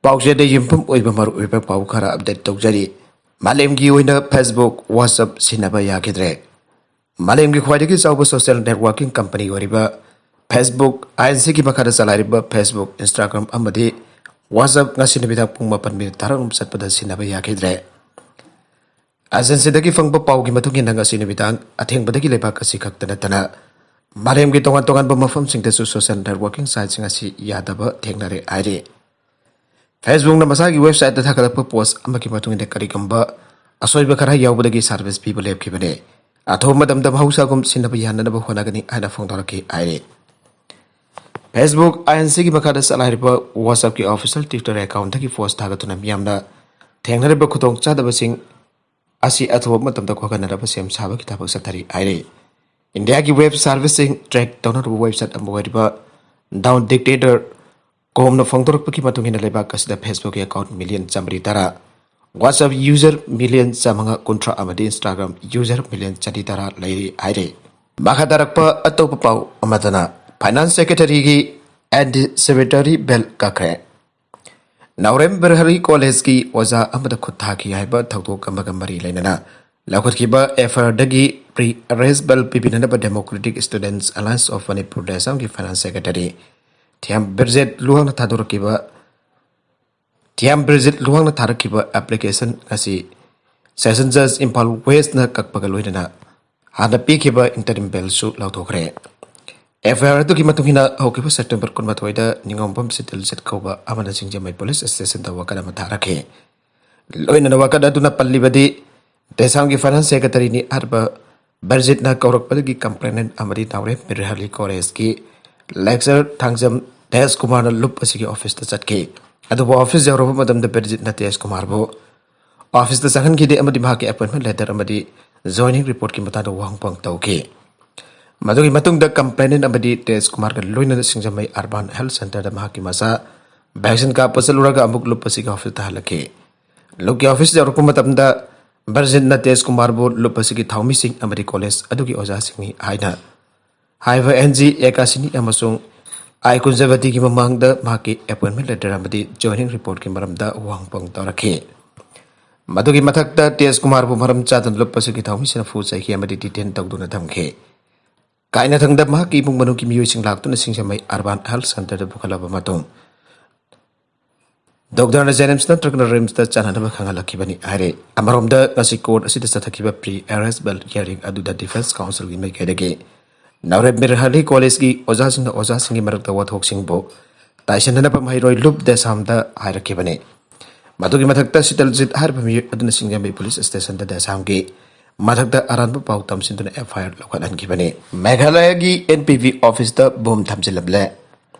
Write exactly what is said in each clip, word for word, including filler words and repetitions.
ꯄꯥꯎꯆꯦꯗ ꯌꯨꯝꯐꯝ ꯑꯣꯏꯕ ꯃꯔꯨꯑꯣꯏꯕ ꯄꯥꯎ ꯈꯔ ꯑꯞꯗꯦꯠ ꯇꯧꯖꯔꯤ꯫ ꯃꯥꯂꯦꯝꯒꯤ ꯑꯣꯏꯅ Facebook, WhatsApp ꯁꯤꯖꯤꯟꯅꯕ ꯌꯥꯈꯤꯗ꯭ꯔꯦ꯫ ꯃꯥꯂꯦꯝꯒꯤ ꯈ꯭ꯋꯥꯏꯗꯒꯤ ꯆꯥꯎꯕ ꯁꯣꯁꯤꯌꯦꯜ ꯅꯦꯠꯋꯥꯔꯀꯤꯡ ꯀꯝꯄꯅꯤ ꯑꯣꯏꯔꯤꯕ Facebook, INCꯒꯤ ꯃꯈꯥꯗ ꯆꯂꯥꯏꯔꯤꯕ Facebook, Instagram ꯑꯃꯗꯤ WhatsApp ꯉꯁꯤ ꯅꯨꯃꯤꯗꯥꯡ ꯄꯨꯡ ꯃꯥꯄꯟ ꯃꯤꯅꯤꯠ ꯇꯔꯥꯔꯣꯝ ꯆꯠꯄꯗ ꯁꯤꯖꯤꯟꯅꯕ ꯌꯥꯈꯤꯗ꯭ꯔꯦ꯫ ꯑꯦꯖꯦꯟꯁꯤꯗꯒꯤ ꯐꯪꯕ ꯄꯥꯎꯒꯤ ꯃꯇꯨꯡ ꯏꯟꯅ ꯉꯁꯤ ꯅꯨꯃꯤꯗꯥꯡ ꯑꯊꯦꯡꯕꯗꯒꯤ ꯂꯩꯕꯥꯛ ꯑꯁꯤ ꯈꯛꯇ ꯅꯠꯇꯅ ꯃꯥꯂꯦꯝꯒꯤ ꯇꯣꯉꯥꯟ ꯇꯣꯉꯥꯟꯕ ꯃꯐꯝꯁꯤꯡꯗꯁꯨ ꯁꯣꯁꯤꯌꯦꯜ ꯅꯦꯠꯋꯥꯔꯀꯤꯡ ꯁꯥꯏꯠꯁꯤꯡ ꯑꯁꯤ ꯌꯥꯗꯕ ꯊꯦꯡꯅꯔꯦ ꯍꯥꯏꯔꯤ꯫ Facebookꯅ ꯃꯁꯥꯒꯤ ꯋꯦꯕꯁꯥꯏꯠꯇ ꯊꯥꯒꯠꯂꯛꯄ ꯄꯣꯁ ꯑꯃꯒꯤ ꯃꯇꯨꯡ ꯏꯟꯅ ꯀꯔꯤꯒꯨꯝꯕ ꯑꯁꯣꯏꯕ ꯈꯔ ꯌꯥꯎꯕꯗꯒꯤ ꯁꯥꯔꯚꯤꯁ ꯄꯤꯕ ꯂꯦꯞꯈꯤꯕꯅꯤ꯫ ꯑꯊꯨꯕ ꯃꯇꯝꯗ ꯃꯍꯧꯁꯥꯒꯨꯝ ꯁꯤꯖꯤꯟꯅꯕ ꯌꯥꯅꯅꯕ ꯍꯣꯠꯅꯒꯅꯤ ꯍꯥꯏꯅ ꯐꯣꯡꯗꯣꯔꯛꯈꯤ ꯍꯥꯏꯔꯤ꯫ Facebook, INCꯒꯤ ꯃꯈꯥꯗ ꯆꯂꯥꯏꯔꯤꯕ WhatsAppꯀꯤ official Twitter accountꯗꯒꯤ ꯄꯣꯁ ꯊꯥꯒꯠꯇꯨꯅ ꯃꯤꯌꯥꯝꯅ ꯊꯦꯡꯅꯔꯤꯕ ꯈꯨꯗꯣꯡꯆꯥꯗꯕꯁꯤꯡ ꯑꯁꯤ ꯑꯊꯨꯕ ꯃꯇꯝꯗ ꯀꯣꯛꯍꯟꯅꯅꯕ ꯁꯦꯝ ꯁꯥꯕꯒꯤ ꯊꯕꯛ ꯆꯠꯊꯔꯤ ꯍꯥꯏꯔꯤ꯫ ꯏꯟꯗꯤꯌꯥꯒꯤ ꯋꯦꯕ ꯁꯥꯔꯚꯤꯁꯁꯤꯡ ꯇ꯭ꯔꯦꯛ ꯇꯧꯅꯅꯕ ꯋꯦꯕꯁꯥꯏꯠ ꯑꯃ ꯑꯣꯏꯔꯤꯕ ꯗꯥꯎꯟ ꯗꯤꯛꯇꯦꯇꯔ ꯀꯣꯝꯅ ꯐꯣꯡꯗꯣꯔꯛꯄꯒꯤ ꯃꯇꯨꯡ ꯏꯟꯅ ꯂꯩꯕꯥꯛ ꯑꯁꯤꯗ Facebookꯀꯤ account ꯃꯤꯂꯤꯌꯟ ꯆꯥꯃꯔꯤ ꯇꯔꯥ, WhatsApp user ꯃꯤꯂꯤꯌꯟ ꯆꯥꯃꯉꯥ ꯀꯨꯟꯊ꯭ꯔꯥ ꯑꯃꯗꯤ Instagram user ꯃꯤꯂꯤꯌꯟ ꯆꯅꯤ ꯇꯔꯥ ꯂꯩꯔꯤ ꯍꯥꯏꯔꯤ꯫ ꯃꯈꯥ ꯇꯥꯔꯛꯄ ꯑꯇꯣꯞꯄ ꯄꯥꯎ ꯑꯃꯗꯅ, ꯐꯥꯏꯅꯥꯟꯁ ꯁꯦꯀ꯭ꯔꯦꯇꯔꯤꯒꯤ anticipatory bail ꯀꯛꯈ꯭ꯔꯦ꯫ ꯅꯥꯎꯔꯦꯝ ꯕꯤꯔꯍꯔꯤ ꯀꯣꯂꯦꯖꯀꯤ ꯑꯣꯖꯥ ꯑꯃꯗ ꯈꯨꯠ ꯊꯥꯈꯤ ꯍꯥꯏꯕ ꯊꯧꯗꯣꯛ ꯑꯃꯒ ꯃꯔꯤ ꯂꯩꯅꯅ ꯂꯧꯈꯠꯈꯤꯕ FIRꯗꯒꯤ pre arrest bail ꯄꯤꯕꯤꯅꯅꯕ Democratic Students Alliance of Manipur, ꯗꯦꯁꯥꯝꯒꯤ ꯐꯥꯏꯅꯥꯟꯁ ꯁꯦꯀ꯭ꯔꯦꯇꯔꯤ ꯊꯤꯌꯥꯝ ꯕꯤꯔꯖꯤꯠ ꯂꯨꯍꯥꯡꯅ ꯊꯥꯗꯣꯔꯛꯈꯤꯕ, ꯊꯤꯌꯥꯝ ꯕꯤꯔꯖꯤꯠ ꯂꯨꯍꯥꯡꯅ ꯊꯥꯔꯛꯈꯤꯕ application ꯑꯁꯤ Session Judge ꯏꯝꯐꯥꯜ Westꯅ ꯀꯛꯄꯒ ꯂꯣꯏꯅꯅ ꯍꯥꯟꯅ ꯄꯤꯈꯤꯕ interim bailꯁꯨ ꯂꯧꯊꯣꯛꯈ꯭ꯔꯦ꯫ FIR ꯑꯗꯨꯒꯤ ꯃꯇꯨꯡ ꯏꯟꯅ ꯍꯧꯈꯤꯕ September ꯀꯨꯟꯃꯥꯊꯣꯏꯗ ꯅꯤꯉꯣꯝꯕꯝ ꯁꯤꯇꯜꯖꯤꯠ ꯀꯧꯕ ꯑꯃꯅ ꯁꯤꯡꯖꯃꯩ ꯄꯨꯂꯤꯁ ꯁ꯭ꯇꯦꯁꯟꯗ ꯋꯥꯀꯠ ꯑꯃ ꯊꯥꯔꯛꯈꯤ꯫ ꯂꯣꯏꯅꯅ ꯋꯥꯀꯠ ꯑꯗꯨꯅ ꯄꯜꯂꯤꯕꯗꯤ, ꯗꯦꯁꯥꯝꯒꯤ ꯐꯥꯏꯅꯥꯟꯁ ꯁꯦꯀ꯭ꯔꯦꯇꯔꯤꯅꯤ ꯍꯥꯏꯔꯤꯕ ꯕꯤꯔꯖꯤꯠꯅ ꯀꯧꯔꯛꯄꯗꯒꯤ complainant ꯑꯃꯗꯤ ꯅꯥꯎꯔꯦꯝ ꯕꯤꯔꯍꯔꯤ ꯀꯣꯂꯦꯖꯀꯤ lecturer ꯊꯥꯡꯖꯝ ꯇꯦꯖ ꯀꯨꯃꯥꯔꯅ ꯂꯨꯞ ꯑꯁꯤꯒꯤ ꯑꯣꯐꯤꯁꯇ ꯆꯠꯈꯤ꯫ ꯑꯗꯨꯕꯨ ꯑꯣꯐꯤꯁ ꯌꯧꯔꯕ ꯃꯇꯝꯗ ꯕꯤꯔꯖꯤꯠꯅ ꯇꯦꯖ ꯀꯨꯃꯥꯔꯕꯨ ꯑꯣꯐꯤꯁꯇ ꯆꯪꯍꯟꯈꯤꯗꯦ ꯑꯃꯗꯤ ꯃꯍꯥꯛꯀꯤ appointment letter ꯑꯃꯗꯤ joining reportꯀꯤ ꯃꯇꯥꯡꯗ ꯋꯥꯍꯪ ꯄꯥꯎꯍꯪ ꯇꯧꯈꯤ꯫ ꯃꯗꯨꯒꯤ ꯃꯇꯨꯡꯗ complainant ꯑꯃꯗꯤ ꯇꯦꯖ ꯀꯨꯃꯥꯔꯒ ꯂꯣꯏꯅꯅ ꯁꯤꯡꯖꯃꯩ Urban Health Centreꯗ ꯃꯍꯥꯛꯀꯤ ꯃꯆꯥ vaccine ꯀꯥꯞꯄ ꯆꯠꯂꯨꯔꯒ ꯑꯃꯨꯛ ꯂꯨꯞ ꯑꯁꯤꯒꯤ ꯑꯣꯐꯤꯁꯇ ꯍꯜꯂꯛꯈꯤ꯫ ꯂꯨꯞꯀꯤ ꯑꯣꯐꯤꯁ ꯌꯧꯔꯛꯄ ꯃꯇꯝꯗ ꯕꯤꯔꯖꯤꯠꯅ ꯇꯦꯖ ꯀꯨꯃꯥꯔꯕꯨ ꯂꯨꯞ ꯑꯁꯤꯒꯤ ꯊꯧꯃꯤꯁꯤꯡ ꯑꯃꯗꯤ ꯀꯣꯂꯦꯖ ꯑꯗꯨꯒꯤ ꯑꯣꯖꯥꯁꯤꯡꯅꯤ ꯍꯥꯏꯅ ꯍꯥꯏꯕ NG ꯑꯦꯀꯥꯁꯤꯅꯤ ꯑꯃꯁꯨꯡ ꯑꯥꯏ ꯀꯨꯟꯖꯕꯇꯤꯒꯤ ꯃꯃꯥꯡꯗ ꯃꯍꯥꯛꯀꯤ appointment letter ꯑꯃꯗꯤ joining reportꯀꯤ ꯃꯔꯝꯗ ꯋꯥꯍꯪ ꯄꯥꯎꯍꯪ ꯇꯧꯔꯛꯈꯤ꯫ ꯃꯗꯨꯒꯤ ꯃꯊꯛꯇ ꯇꯦꯖ ꯀꯨꯃꯥꯔꯕꯨ ꯃꯔꯝ ꯆꯥꯗꯅ ꯂꯨꯞꯄꯁꯤꯡꯒꯤ ꯊꯧꯃꯤꯁꯤꯡꯅ ꯐꯨ ꯆꯩꯈꯤ ꯑꯃꯗꯤ detain ꯇꯧꯗꯨꯅ ꯊꯝꯈꯤ꯫ ꯀꯥꯏꯅꯊꯪꯗ ꯃꯍꯥꯛꯀꯤ ꯏꯃꯨꯡ ꯃꯅꯨꯡꯒꯤ ꯃꯤꯑꯣꯏꯁꯤꯡ ꯂꯥꯛꯇꯨꯅ ꯁꯤꯡꯖꯃꯩ Urban Health Centreꯗ ꯄꯨꯈꯠꯂꯕ ꯃꯇꯨꯡ, ꯗꯣꯛꯇꯔꯅ JNIMSꯅ ꯅꯠꯇ꯭ꯔꯒꯅ RIMSꯇ ꯆꯠꯅꯅꯕ ꯈꯪꯍꯜꯂꯛꯈꯤꯕꯅꯤ ꯍꯥꯏꯔꯦ꯫ ꯑꯃꯔꯣꯝꯗ, ꯉꯁꯤ court ꯑꯁꯤꯗ ꯆꯠꯊꯈꯤꯕ pre arrest bail hearing ꯑꯗꯨꯗ defence counselꯒꯤ ꯃꯥꯏꯀꯩꯗꯒꯤ ꯅꯧꯔꯦꯝꯕꯤꯔ ꯍꯥꯂꯤ collegeꯀꯤ ꯑꯣꯖꯥꯁꯤꯡꯅ ꯑꯣꯖꯥꯁꯤꯡꯒꯤ ꯃꯔꯛꯇ ꯋꯥꯊꯣꯛꯁꯤꯡꯕꯨ ꯇꯥꯏꯁꯤꯟꯅꯅꯕ ꯃꯍꯩꯔꯣꯏ ꯂꯨꯞ ꯗꯦꯁꯥꯝꯗ ꯍꯥꯏꯔꯛꯈꯤꯕꯅꯤ꯫ ꯃꯗꯨꯒꯤ ꯃꯊꯛꯇ ꯁꯤꯇꯜꯖꯤꯠ ꯍꯥꯏꯔꯤꯕ ꯃꯤꯑꯣꯏ ꯑꯗꯨꯅ ꯁꯤꯡꯖꯃꯩ police stationꯗ ꯗꯦꯁꯥꯝꯒꯤ ꯃꯊꯛꯇ ꯑꯔꯥꯟꯕ ꯄꯥꯎ ꯇꯝꯁꯤꯟꯗꯨꯅ FIR ꯂꯧꯈꯠꯍꯟꯈꯤꯕꯅꯤ꯫ ꯃꯦꯘꯥꯂꯌꯒꯤ NPP officeꯇ bomb ꯊꯝꯖꯤꯜꯂꯝꯂꯦ꯫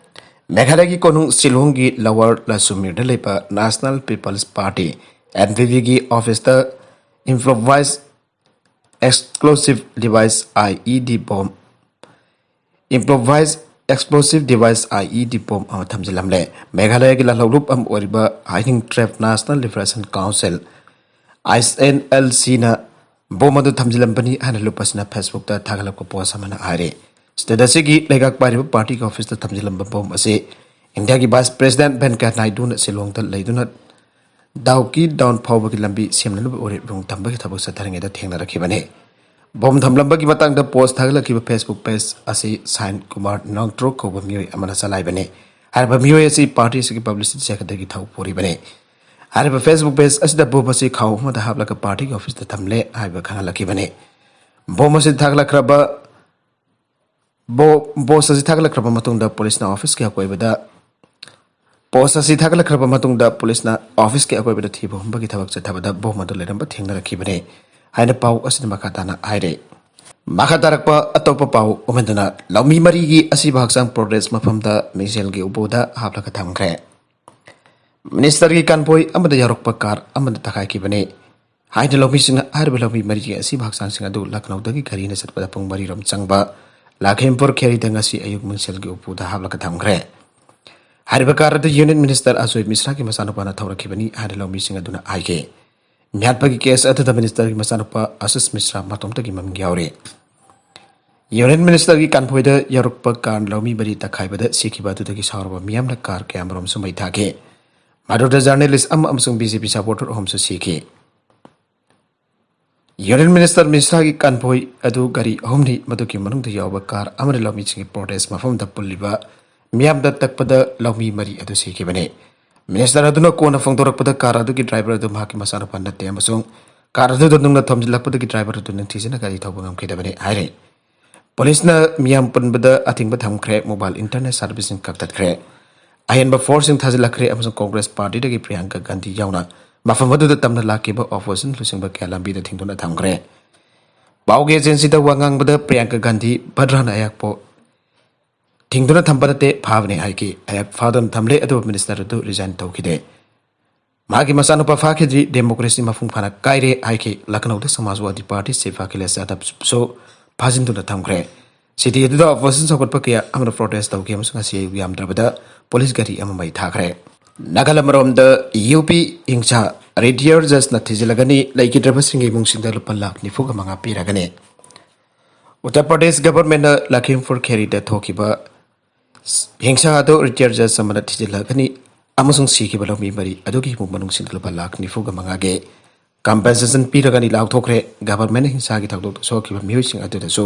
ꯃꯦꯘꯥꯂꯌꯒꯤ ꯀꯣꯅꯨꯡ ꯁꯤꯂꯣꯡꯒꯤ Lower ꯂꯁꯨꯃꯤꯔꯗ ꯂꯩꯕ National People's Party, NPPꯒꯤ officeꯇ improvised explosive device, IED bomb, improvised explosive device, IED bomb ꯑꯃ ꯊꯝꯖꯤꯜꯂꯝꯂꯦ꯫ ꯃꯦꯘꯥꯂꯌꯒꯤ ꯂꯥꯜꯍꯧꯂꯨꯞ ꯑꯃ ꯑꯣꯏꯔꯤꯕ Hyningtrep National Liberation Council, INLCꯅ bomb ꯑꯗꯨ ꯊꯝꯖꯤꯜꯂꯝꯕꯅꯤ ꯍꯥꯏꯅ ꯂꯨꯞ ꯑꯁꯤꯅ Facebookꯇ ꯊꯥꯒꯠꯂꯛꯄ post ꯑꯃꯅ ꯍꯥꯏꯔꯤ꯫ State ꯑꯁꯤꯒꯤ ꯂꯩꯉꯥꯛ ꯄꯥꯏꯔꯤꯕ partyꯒꯤ officeꯇ ꯊꯝꯖꯤꯜꯂꯝꯕ bomb ꯑꯁꯤ Indiaꯒꯤ Vice President ꯚꯦꯡꯀꯌꯥ ꯅꯥꯏꯗꯨꯅ ꯁꯤꯂꯣꯡꯗ ꯂꯩꯗꯨꯅ ꯗꯥꯎꯀꯤ down ꯐꯥꯎꯕꯒꯤ ꯂꯝꯕꯤ ꯁꯦꯝꯅꯅꯕ ꯎꯔꯤꯞ ꯅꯨꯡ ꯊꯝꯕꯒꯤ ꯊꯕꯛ ꯆꯠꯊꯔꯤꯉꯩꯗ ꯊꯦꯡꯅꯔꯛꯈꯤꯕꯅꯤ꯫ Bomb ꯊꯝꯂꯝꯕꯒꯤ ꯃꯇꯥꯡꯗ post ꯊꯥꯒꯠꯂꯛꯈꯤꯕ Facebook page ꯑꯁꯤ ꯁꯥꯏꯟ ꯀꯨꯃꯥꯔ ꯅꯣꯡꯇ꯭ꯔꯣꯛ ꯀꯧꯕ ꯃꯤꯑꯣꯏ ꯑꯃꯅ ꯆꯂꯥꯏꯕꯅꯤ꯫ ꯍꯥꯏꯔꯤꯕ ꯃꯤꯑꯣꯏ ꯑꯁꯤ party ꯑꯁꯤꯒꯤ publicity ꯆꯦꯈꯠꯇꯒꯤ ꯊꯧ ꯄꯨꯔꯤꯕꯅꯤ꯫ ꯍꯥꯏꯔꯤꯕ Facebook page ꯑꯁꯤꯗ bomb ꯑꯁꯤ ꯈꯥꯎ ꯑꯃꯗ ꯍꯥꯞꯂꯒ partyꯒꯤ officeꯇ ꯊꯝꯂꯦ ꯍꯥꯏꯕ ꯈꯪꯍꯜꯂꯛꯈꯤꯕꯅꯤ꯫ Bomb ꯑꯁꯤ ꯊꯥꯒꯠꯂꯛꯈ꯭ꯔꯕ ꯕꯣ-, post ꯑꯁꯤ ꯊꯥꯒꯠꯂꯛꯈ꯭ꯔꯕ ꯃꯇꯨꯡꯗ policeꯅ officeꯀꯤ ꯑꯀꯣꯏꯕꯗ, post ꯑꯁꯤ ꯊꯥꯒꯠꯂꯛꯈ꯭ꯔꯕ ꯃꯇꯨꯡꯗ policeꯅ officeꯀꯤ ꯑꯀꯣꯏꯕꯗ ꯊꯤꯕ ꯍꯨꯝꯕꯒꯤ ꯊꯕꯛ ꯆꯠꯊꯕꯗ bomb ꯑꯗꯨ ꯂꯩꯔꯝꯕ ꯊꯦꯡꯅꯔꯛꯈꯤꯕꯅꯤ ꯍꯥꯏꯅ ꯄꯥꯎ ꯑꯁꯤꯅ ꯃꯈꯥ ꯇꯥꯅ ꯍꯥꯏꯔꯤ꯫ ꯃꯈꯥ ꯇꯥꯔꯛꯄ ꯑꯇꯣꯞꯄ ꯄꯥꯎ ꯑꯃꯗꯨꯅ ꯂꯧꯃꯤ ꯃꯔꯤꯒꯤ ꯑꯁꯤꯕ ꯍꯛꯆꯥꯡ protest ꯃꯐꯝꯗ ꯃꯤꯡꯁꯦꯜꯒꯤ ꯎꯄꯨꯗ ꯍꯥꯞꯂꯒ ꯊꯝꯈ꯭ꯔꯦ꯫ Ministerꯒꯤ convoy ꯑꯃꯗ ꯌꯥꯎꯔꯛꯄ car ꯑꯃꯗ ꯇꯛꯈꯥꯏꯈꯤꯕꯅꯤ ꯍꯥꯏꯅ ꯂꯧꯃꯤꯁꯤꯡꯅ ꯍꯥꯏꯔꯤꯕ ꯂꯧꯃꯤ ꯃꯔꯤꯒꯤ ꯑꯁꯤꯕ ꯍꯛꯆꯥꯡꯁꯤꯡ ꯑꯗꯨ ꯂꯈꯅꯧꯗꯒꯤ ꯒꯥꯔꯤꯅ ꯆꯠꯄꯗ ꯄꯨꯡ ꯃꯔꯤꯔꯣꯝ ꯆꯪꯕ ꯂꯥꯈꯦꯝꯄꯨꯔ ꯈꯦꯔꯤꯗ ꯉꯁꯤ ꯑꯌꯨꯛ ꯃꯤꯡꯁꯦꯜꯒꯤ ꯎꯄꯨꯗ ꯍꯥꯞꯂꯒ ꯊꯝꯈ꯭ꯔꯦ꯫ ꯍꯥꯏꯔꯤꯕ car ꯑꯗꯨ Union Minister ꯑꯖꯣꯏ ꯃꯤꯁ꯭ꯔꯥꯒꯤ ꯃꯆꯥꯅꯨꯄꯥꯅ ꯊꯧꯔꯛꯈꯤꯕꯅꯤ ꯍꯥꯏꯅ ꯂꯧꯃꯤꯁꯤꯡ ꯑꯗꯨꯅ ꯍꯥꯏꯈꯤ꯫ ꯃꯤꯍꯥꯠꯄꯒꯤ case ꯑꯗꯨꯗ ministerꯒꯤ ꯃꯆꯥꯅꯨꯄꯥ ꯑꯁꯤꯁ ꯃꯤꯁ꯭ꯔꯥ ꯃꯇꯣꯝꯇꯒꯤ ꯃꯃꯤꯡ ꯌꯥꯎꯔꯤ꯫ ꯌꯨꯅꯤꯌꯟ ꯃꯤꯅꯤꯁꯇꯔꯒꯤ ꯀꯥꯟꯐꯣꯏꯗ ꯌꯧꯔꯛꯄ ꯀꯥꯔ ꯂꯧꯃꯤ ꯃꯔꯤ ꯇꯛꯈꯥꯏꯕꯗ ꯁꯤꯈꯤꯕ ꯑꯗꯨꯗꯒꯤ ꯁꯥꯎꯔꯕ ꯃꯤꯌꯥꯝꯅ ꯀꯥꯔ ꯀꯌꯥꯃꯔꯨꯝꯁꯨ ꯃꯩ ꯊꯥꯈꯤ꯫ ꯃꯗꯨꯗ ꯖꯔꯅꯦꯂꯤꯁ ꯑꯃ ꯑꯃꯁꯨꯡ ꯕꯤ ꯖꯦ ꯄꯤ ꯁꯄꯣꯔꯇꯔ ꯑꯍꯨꯝꯁꯨ ꯁꯤꯈꯤ꯫ ꯌꯨꯅꯤꯌꯟ ꯃꯤꯅꯤꯁꯇꯔ ꯃꯤꯁ꯭ꯔꯥꯒꯤ ꯀꯥꯟꯐꯣꯏ ꯑꯗꯨ ꯒꯥꯔꯤ ꯑꯍꯨꯝꯅꯤ, ꯃꯗꯨꯒꯤ ꯃꯅꯨꯡꯗ ꯌꯥꯎꯕ ꯀꯥꯔ ꯑꯃꯅ ꯂꯧꯃꯤꯁꯤꯡꯒꯤ ꯄ꯭ꯔꯣꯇꯦꯁ ꯃꯐꯝꯗ ꯄꯨꯜꯂꯤꯕ ꯃꯤꯌꯥꯝꯗ ꯇꯛꯄꯗ ꯂꯧꯃꯤ ꯃꯔꯤ ꯑꯗꯨ ꯁꯤꯈꯤꯕꯅꯤ꯫ ꯃꯤꯅꯤꯁꯇꯔ ꯑꯗꯨꯅ ꯀꯣꯟꯅ ꯐꯣꯡꯗꯣꯔꯛꯄꯗ ꯀꯥꯔ ꯑꯗꯨꯒꯤ ꯗ꯭ꯔꯥꯏꯚꯔ ꯑꯗꯨ ꯃꯍꯥꯛꯀꯤ ꯃꯆꯥꯅꯨꯄꯥ ꯅꯠꯇꯦ ꯑꯃꯁꯨꯡ ꯀꯥꯔ ꯑꯗꯨꯗ ꯅꯨꯡꯅ ꯊꯣꯝꯖꯤꯜꯂꯛꯄꯗꯒꯤ ꯗ꯭ꯔꯥꯏꯚꯔ ꯑꯗꯨ ꯅꯤꯡꯊꯤꯖꯅ ꯒꯥꯔꯤ ꯊꯧꯕ ꯉꯝꯈꯤꯗꯕꯅꯤ ꯍꯥꯏꯔꯤ꯫ ꯄꯨꯂꯤꯁꯅ ꯃꯤꯌꯥꯝ ꯄꯨꯟꯕꯗ ꯑꯊꯤꯡꯕ ꯊꯝꯈ꯭ꯔꯦ, ꯃꯣꯕꯥꯏꯜ ꯏꯟꯇꯔꯅꯦꯠ ꯁꯥꯔꯚꯤꯁꯁꯤꯡ ꯀꯛꯊꯠꯈ꯭ꯔꯦ, ꯑꯍꯦꯟꯕ ꯐꯣꯔꯁꯁꯤꯡ ꯊꯥꯖꯤꯜꯂꯛꯈ꯭ꯔꯦ ꯑꯃꯁꯨꯡ ꯀꯣꯡꯒ꯭ꯔꯦꯁ ꯄꯥꯔꯇꯤꯗꯒꯤ ꯄ꯭ꯔꯤꯌꯥꯡꯀꯥ ꯒꯥꯟꯙꯤ ꯌꯥꯎꯅ ꯃꯐꯝ ꯑꯗꯨꯗ ꯇꯝꯅ ꯂꯥꯛꯈꯤꯕ ꯑꯣꯄꯣꯖꯤꯁꯟ ꯂꯨꯆꯤꯡꯕ ꯀꯌꯥ ꯂꯝꯕꯤꯗ ꯊꯤꯡꯗꯨꯅ ꯊꯝꯈ꯭ꯔꯦ꯫ ꯄꯥꯎꯒꯤ ꯑꯦꯖꯦꯟꯁꯤꯗ ꯋꯥ ꯉꯥꯡꯕꯗ ꯄ꯭ꯔꯤꯌꯥꯡꯀꯥ ꯒꯥꯟꯙꯤ ꯚꯗ꯭ꯔꯥꯅ ꯑꯌꯥꯛꯄ ꯊꯤꯡꯗꯨꯅ ꯊꯝꯕ ꯅꯠꯇꯦ, ꯐꯥꯕꯅꯦ ꯍꯥꯏꯈꯤ꯫ ꯑꯌꯥꯛ ꯐꯥꯗꯨꯅ ꯊꯝꯂꯦ, ꯑꯗꯨꯕꯨ ꯃꯤꯅꯤꯁꯇꯔ ꯑꯗꯨ ꯔꯤꯖꯥꯏꯟ ꯇꯧꯈꯤꯗꯦ꯫ ꯃꯍꯥꯛꯀꯤ ꯃꯆꯥꯅꯨꯄꯥ ꯐꯥꯈꯤꯗ꯭ꯔꯤ, ꯗꯦꯃꯣꯀ꯭ꯔꯦꯁꯤ ꯃꯄꯨꯡ ꯐꯥꯅ ꯀꯥꯏꯔꯦ ꯍꯥꯏꯈꯤ꯫ ꯂꯈꯅꯧꯗ ꯁꯃꯥꯖꯋꯥꯗꯤ ꯄꯥꯔꯇꯤ ꯆꯤꯐ ꯑꯈꯤꯂꯦꯁ ꯌꯥꯗꯕꯁꯨ ꯐꯥꯖꯤꯟꯗꯨꯅ ꯊꯝꯈ꯭ꯔꯦ꯫ ꯁꯤꯇꯤ ꯑꯗꯨꯗ ꯑꯣꯄꯣꯖꯤꯁꯟ ꯆꯥꯎꯈꯠꯄ ꯀꯌꯥ ꯑꯃꯅ ꯄ꯭ꯔꯣꯇꯦꯁ ꯇꯧꯈꯤ ꯑꯃꯁꯨꯡ ꯉꯁꯤ ꯑꯌꯨꯛ ꯌꯥꯝꯗ꯭ꯔꯕꯗ ꯄꯨꯂꯤꯁ ꯒꯥꯔꯤ ꯑꯃ ꯃꯩ ꯊꯥꯈ꯭ꯔꯦ꯫ ꯅꯥꯒꯥꯂꯦꯟ ꯃꯔꯣꯝꯗ ꯌꯨ ꯄꯤ ꯍꯤꯡꯁꯥ ꯔꯤꯇꯤꯌꯔ ꯖꯖꯅ ꯊꯤꯖꯤꯜꯂꯒꯅꯤ, ꯂꯩꯈꯤꯗ꯭ꯔꯕꯁꯤꯡꯒꯤ ꯏꯃꯨꯡꯁꯤꯡꯗ ꯂꯨꯄꯥ ꯂꯥꯈ ꯅꯤꯐꯨꯒ ꯃꯉꯥ ꯄꯤꯔꯒꯅꯤ꯫ ꯎꯠꯇꯔ ꯄ꯭ꯔꯗꯦꯁ ꯒꯚꯔꯟꯃꯦꯟꯠꯅ ꯂꯈꯤꯝꯄꯨꯔ ꯈꯦꯔꯤꯗ ꯊꯣꯛꯈꯤꯕ ꯍꯤꯡꯁꯥ ꯑꯗꯨ ꯔꯤꯇꯤꯌꯔ ꯖꯖ ꯑꯃꯅ ꯊꯤꯖꯤꯜꯂꯒꯅꯤ ꯑꯃꯁꯨꯡ ꯁꯤꯈꯤꯕ ꯂꯧꯃꯤ ꯃꯔꯤ ꯑꯗꯨꯒꯤ ꯏꯃꯨꯡ ꯃꯅꯨꯡꯁꯤꯡꯗ ꯂꯨꯄꯥ ꯂꯥꯈ ꯅꯤꯐꯨꯒ ꯃꯉꯥꯒꯤ ꯀꯝꯄꯦꯟꯁꯦꯁꯟ ꯄꯤꯔꯒꯅꯤ ꯂꯥꯎꯊꯣꯛꯈ꯭ꯔꯦ꯫ ꯒꯚꯔꯟꯃꯦꯟꯠꯅ ꯍꯤꯡꯁꯥꯒꯤ ꯊꯧꯗꯣꯛꯇ ꯁꯣꯛꯈꯤꯕ ꯃꯤꯑꯣꯏꯁꯤꯡ ꯑꯗꯨꯗꯁꯨ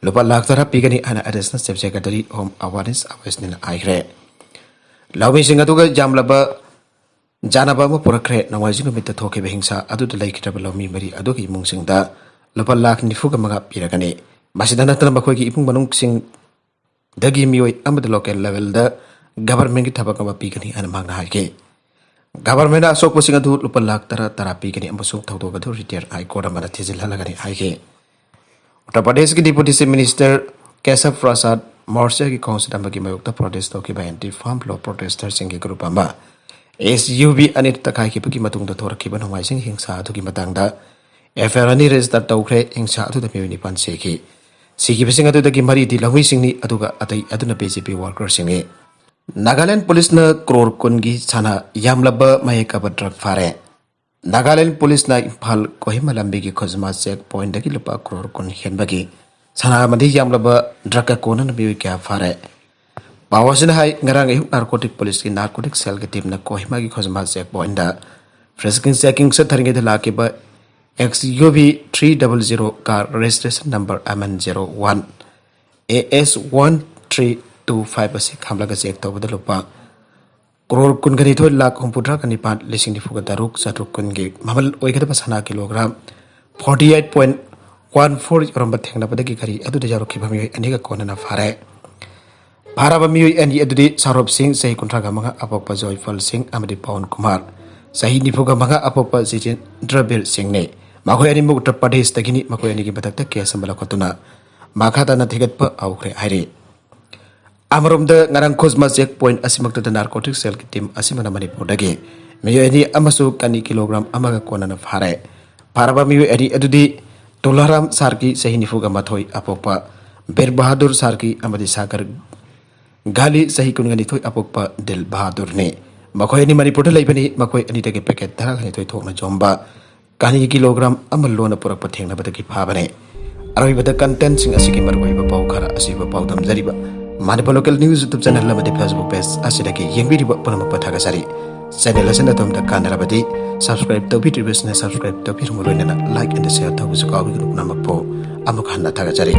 ꯂꯨꯄꯥ ꯂꯥꯈ ꯇꯔꯥ ꯄꯤꯒꯅꯤ ꯍꯥꯏꯅ ꯑꯦꯗꯤꯁꯅꯦꯜ ꯆꯤꯐ ꯁꯦꯀ꯭ꯔꯦꯇꯔꯤ ꯍꯣꯝ ꯑꯋꯥꯔꯅꯦꯁ ꯑꯋꯦꯁꯅꯤꯅ ꯍꯥꯏꯈ꯭ꯔꯦ꯫ ꯂꯧꯃꯤꯁꯤꯡ ꯑꯗꯨꯒ ꯌꯥꯝꯂꯕ ꯌꯥꯅꯕ ꯑꯃ ꯄꯨꯔꯛꯈ꯭ꯔꯦ꯫ ꯅꯣꯡꯃꯥꯏꯖꯤꯡ ꯅꯨꯃꯤꯠꯇ ꯊꯣꯛꯈꯤꯕ ꯍꯤꯡꯁꯥ ꯑꯗꯨꯗ ꯂꯩꯈꯤꯗ꯭ꯔꯕ ꯂꯧꯃꯤ ꯃꯔꯤ ꯑꯗꯨꯒꯤ ꯏꯃꯨꯡꯁꯤꯡꯗ ꯂꯨꯄꯥ ꯂꯥꯈ ꯅꯤꯐꯨꯒ ꯃꯉꯥ ꯄꯤꯔꯒꯅꯤ꯫ ꯃꯁꯤꯗ ꯅꯠꯇꯅ ꯃꯈꯣꯏꯒꯤ ꯏꯃꯨꯡ ꯃꯅꯨꯡꯁꯤꯡꯗꯒꯤ ꯃꯤꯑꯣꯏ ꯑꯃꯗ ꯂꯣꯀꯦꯜ ꯂꯦꯚꯦꯜꯗ ꯒꯚꯔꯟꯃꯦꯟꯠꯀꯤ ꯊꯕꯛ ꯑꯃ ꯄꯤꯒꯅꯤ ꯍꯥꯏꯅ ꯃꯍꯥꯛꯅ ꯍꯥꯏꯈꯤ꯫ ꯒꯚꯔꯟꯃꯦꯟꯠꯅ ꯑꯁꯣꯛꯄꯁꯤꯡ ꯑꯗꯨ ꯂꯨꯄꯥ ꯂꯥꯈ ꯇꯔꯥ ꯇꯔꯥ ꯄꯤꯒꯅꯤ ꯑꯃꯁꯨꯡ ꯊꯧꯗꯣꯛ ꯑꯗꯨ ꯔꯤꯇꯤꯌꯔ ꯍꯥꯏ ꯀꯣꯔꯠ ꯑꯃꯅ ꯊꯤꯖꯤꯜꯍꯜꯂꯒꯅꯤ ꯍꯥꯏꯈꯤ꯫ ꯎꯠꯇꯔ ꯄ꯭ꯔꯗꯦꯁꯀꯤ ꯗꯤꯄꯨꯇꯤ ꯆꯤꯐ ꯃꯤꯅꯤꯁꯇꯔ ꯀꯦꯁꯕ ꯄ꯭ꯔꯁꯥꯗ ꯃꯣꯔꯆꯥꯒꯤ ꯀꯥꯎꯟꯁꯤꯜ ꯑꯃꯒꯤ ꯃꯥꯌꯣꯛꯇ ꯄ꯭ꯔꯣꯇꯦꯁ ꯇꯧꯈꯤꯕ ꯑꯦꯟꯇꯤ ꯐꯥꯔꯝ ꯂꯣ ꯄ꯭ꯔꯣꯇꯦꯁꯇꯔꯁꯤꯡꯒꯤ ꯒ꯭ꯔꯨꯞ ꯑꯃ ꯑꯦꯁ ꯌꯨ ꯚꯤ ꯑꯅꯤꯗ ꯇꯛꯈꯥꯏꯈꯤꯕꯒꯤ ꯃꯇꯨꯡꯗ ꯊꯣꯔꯛꯈꯤꯕ ꯅꯣꯡꯃꯥꯏꯖꯤꯡ ꯍꯤꯡꯁꯥ ꯑꯗꯨꯒꯤ ꯃꯇꯥꯡꯗ ꯑꯦꯐ ꯑꯥꯏ ꯑꯥꯔ ꯑꯅꯤ ꯔꯦꯖꯤꯁꯇꯔ ꯇꯧꯈ꯭ꯔꯦ꯫ ꯍꯤꯡꯁꯥ ꯑꯗꯨꯗ ꯃꯤꯑꯣꯏ ꯅꯤꯄꯥꯟ ꯁꯤꯈꯤ꯫ ꯁꯤꯈꯤꯕꯁꯤꯡ ꯑꯗꯨꯗꯒꯤ ꯃꯔꯤꯗꯤ ꯂꯧꯃꯤꯁꯤꯡꯅꯤ, ꯑꯗꯨꯒ ꯑꯇꯩ ꯑꯗꯨꯅ ꯕꯤ ꯖꯦ ꯄꯤ ꯋꯥꯔꯀꯔꯁꯤꯡꯅꯤ꯫ ꯅꯥꯒꯥꯂꯦꯟ ꯄꯨꯂꯤꯁꯅ ꯀ꯭ꯔꯣꯔ ꯀꯨꯟꯒꯤ ꯁꯥꯅꯥ ꯌꯥꯝꯂꯕ ꯃꯌꯦꯛ ꯀꯥꯕ ꯗ꯭ꯔꯒ ꯐꯥꯔꯦ꯫ ꯅꯥꯒꯥꯂꯦꯟ ꯄꯨꯂꯤꯁꯅ ꯏꯝꯐꯥꯜ ꯀꯣꯍꯤꯃꯥ ꯂꯝꯕꯤꯒꯤ ꯈꯨꯖꯃꯥ ꯆꯦꯛ ꯄꯣꯏꯟꯠꯇꯒꯤ ꯂꯨꯄꯥ ꯀ꯭ꯔꯣꯔ ꯀꯨꯟ ꯍꯦꯟꯕꯒꯤ ꯁꯅꯥ ꯑꯃꯗꯤ ꯌꯥꯝꯂꯕ ꯗ꯭ꯔꯒꯀ ꯀꯣꯟꯅꯅ ꯃꯤꯑꯣꯏ ꯀꯌꯥ ꯐꯥꯔꯦ꯫ ꯄꯥꯎ ꯑꯁꯤꯅ ꯍꯥꯏ, ꯉꯔꯥꯡ ꯑꯌꯨꯛ ꯅꯥꯔꯀꯣꯇꯤꯛ ꯄꯨꯂꯤꯁꯀꯤ ꯅꯥꯔꯀꯣꯇꯤꯛ ꯁꯦꯜꯒꯤ ꯇꯤꯝꯅ ꯀꯣꯍꯤꯃꯥꯒꯤ ꯈꯣꯖꯃꯥ ꯆꯦꯛ ꯄꯣꯏꯟꯗ ꯐ꯭ꯔꯤꯁꯀꯤꯡ ꯆꯦꯀꯤꯡ ꯆꯠꯊꯔꯤꯉꯩꯗ ꯂꯥꯛꯈꯤꯕ X U V three double zero car registration number M N zero one A S one three two five ꯑꯁꯤ ꯈꯥꯝꯂꯒ ꯆꯦꯛ ꯇꯧꯕꯗ ꯂꯨꯄꯥ ꯀ꯭ꯔꯣꯔ ꯀꯨꯟꯒ ꯅꯤꯊꯣꯏ ꯂꯥꯈ ꯍꯨꯝꯐꯨꯇꯔꯥꯒ ꯅꯤꯄꯥꯟ ꯂꯤꯁꯤꯡ ꯅꯤꯐꯨꯒ ꯇꯔꯨꯛ ꯆꯥꯇ꯭ꯔꯨꯛ ꯀꯨꯟꯒꯤ ꯃꯃꯜ ꯑꯣꯏꯒꯗꯕ ꯁꯅꯥ kilogram forty eight point one four ꯌꯧꯔꯝꯕ ꯊꯦꯡꯅꯕꯗꯒꯤ ꯒꯥꯔꯤ ꯑꯗꯨꯗ ꯌꯥꯎꯔꯛꯈꯤꯕ ꯃꯤꯑꯣꯏ ꯑꯅꯤꯒ ꯀꯣꯟꯅꯅ ꯐꯥꯔꯦ꯫ ꯐꯥꯔꯕ ꯃꯤꯑꯣꯏ ꯑꯅꯤ ꯑꯗꯨꯗꯤ ꯁꯥꯔꯣꯞ ꯁꯤꯡ, ꯆꯍꯤ ꯀꯨꯟꯊ꯭ꯔꯥꯒ ꯃꯉꯥ, ꯑꯄꯣꯛꯄ ꯖꯣꯏꯐꯜ ꯁꯤꯡ ꯑꯃꯗꯤ ꯄꯋꯟ ꯀꯨꯃꯥꯔ, ꯆꯍꯤ ꯅꯤꯐꯨꯒ ꯃꯉꯥ, ꯑꯄꯣꯛꯄ ꯖꯤꯇꯦꯟꯗ꯭ꯔꯕꯤꯔ ꯁꯤꯡꯅꯤ꯫ ꯃꯈꯣꯏ ꯑꯅꯤꯃꯛ ꯎꯠꯇꯔ ꯄ꯭ꯔꯗꯦꯁꯇꯒꯤꯅꯤ꯫ ꯃꯈꯣꯏ ꯑꯅꯤꯒꯤ ꯃꯊꯛꯇ ꯀꯦꯁ ꯑꯃ ꯂꯧꯈꯠꯇꯨꯅ ꯃꯈꯥ ꯇꯥꯅ ꯊꯤꯒꯠꯄ ꯍꯧꯈ꯭ꯔꯦ ꯍꯥꯏꯔꯤ꯫ ꯑꯃꯔꯣꯝꯗ, ꯉꯔꯥꯡ ꯈꯣꯖꯃꯥ ꯆꯦꯛ ꯄꯣꯏꯟ ꯑꯁꯤꯃꯛꯇꯗ ꯅꯥꯔꯀꯣꯇꯤꯛ ꯁꯦꯜꯒꯤ ꯇꯤꯝ ꯑꯁꯤꯃꯅ ꯃꯅꯤꯄꯨꯔꯗꯒꯤ ꯃꯤꯑꯣꯏ ꯑꯅꯤ ꯑꯃꯁꯨ ꯀꯅꯤ ꯀꯤꯂꯣꯒ꯭ꯔꯥꯝ ꯑꯃꯒ ꯀꯣꯟꯅꯅ ꯐꯥꯔꯦ꯫ ꯐꯥꯔꯕ ꯃꯤꯑꯣꯏ ꯑꯅꯤ ꯑꯗꯨꯗꯤ ꯇꯨꯂꯥꯔꯥꯝ ꯁꯥꯔꯀꯤ, ꯆꯍꯤ ꯅꯤꯐꯨꯒ ꯃꯥꯊꯣꯏ, ꯑꯄꯣꯛꯄ ꯕꯤꯔ ꯕꯍꯥꯗꯨꯔ ꯁꯥꯔꯀꯤ ꯑꯃꯗꯤ ꯁꯥꯒꯔ ꯘꯥꯂꯤ, ꯆꯍꯤ ꯀꯨꯟꯒ ꯅꯤꯊꯣꯏ, ꯑꯄꯣꯛꯄ ꯗꯤꯜ ꯕꯍꯥꯗꯨꯔꯅꯤ꯫ ꯃꯈꯣꯏ ꯑꯅꯤ ꯃꯅꯤꯄꯨꯔꯗ ꯂꯩꯕꯅꯤ꯫ ꯃꯈꯣꯏ ꯑꯅꯤꯗꯒꯤ ꯄꯦꯀꯦꯠ ꯇꯔꯥꯒ ꯅꯤꯊꯣꯏ ꯊꯣꯛꯅ ꯌꯣꯟꯕ ꯀꯅꯤ ꯀꯤꯂꯣꯒ꯭ꯔꯥꯝ ꯑꯃ ꯂꯣꯟꯅ ꯄꯨꯔꯛꯄ ꯊꯦꯡꯅꯕꯗꯒꯤ ꯐꯥꯕꯅꯤ꯫ ꯑꯔꯣꯏꯕꯗ ꯀꯟꯇꯦꯟꯁꯤꯡ ꯑꯁꯤꯒꯤ ꯃꯔꯨꯑꯣꯏꯕ ꯄꯥꯎ ꯈꯔ ꯑꯁꯤꯕꯨ ꯄꯥꯎꯗꯝꯖꯔꯤꯕ Manipur local news YouTube channel ꯑꯃꯗꯤ ꯐꯦꯁꯕꯨꯛ ꯄꯦꯖ ꯑꯁꯤꯗꯒꯤ ꯌꯦꯡꯕꯤꯔꯤꯕ ꯄꯨꯝꯅꯃꯛꯄꯨ ꯊꯥꯒꯠꯆꯔꯤ꯫ ꯆꯦꯅꯦꯜ ꯑꯁꯤꯅ ꯑꯗꯣꯝꯗ ꯀꯥꯟꯅꯔꯕꯗꯤ ꯁꯕꯁꯀ꯭ꯔꯥꯏꯕ ꯇꯧꯕꯤꯗ꯭ꯔꯤꯕꯁꯤꯡꯅ ꯁꯕꯁꯀ꯭ꯔꯥꯏꯕ ꯇꯧꯕꯤꯔꯝꯕ ꯂꯣꯏꯅꯅ ꯂꯥꯏꯛ ꯑꯦꯟ ꯁꯤꯌꯔ ꯇꯧꯕꯁꯨ ꯀꯥꯎꯕꯤꯒꯅꯨ꯫ ꯄꯨꯝꯅꯃꯛꯄꯨ ꯑꯃꯨꯛ ꯍꯟꯅ ꯊꯥꯒꯠꯆꯔꯤ꯫